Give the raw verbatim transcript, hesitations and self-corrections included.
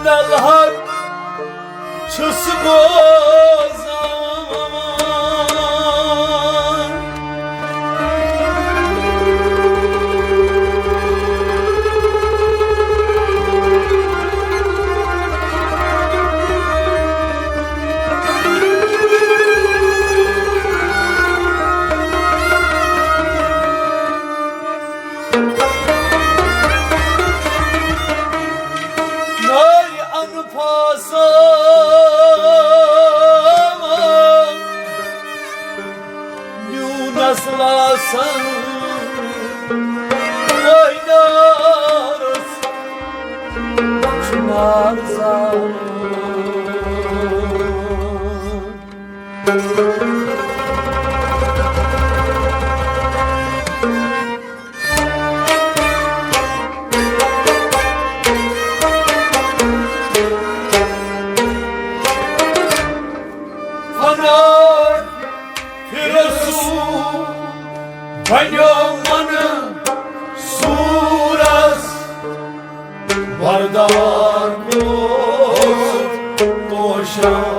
الحق چھُس بوزان۔ نارِ انفاسا میون نسل آسن وٲے نارس چھُ نار زالان۔ فنا پھِرٕ سُہ بنیو من سورس، وردار پیوس توشان۔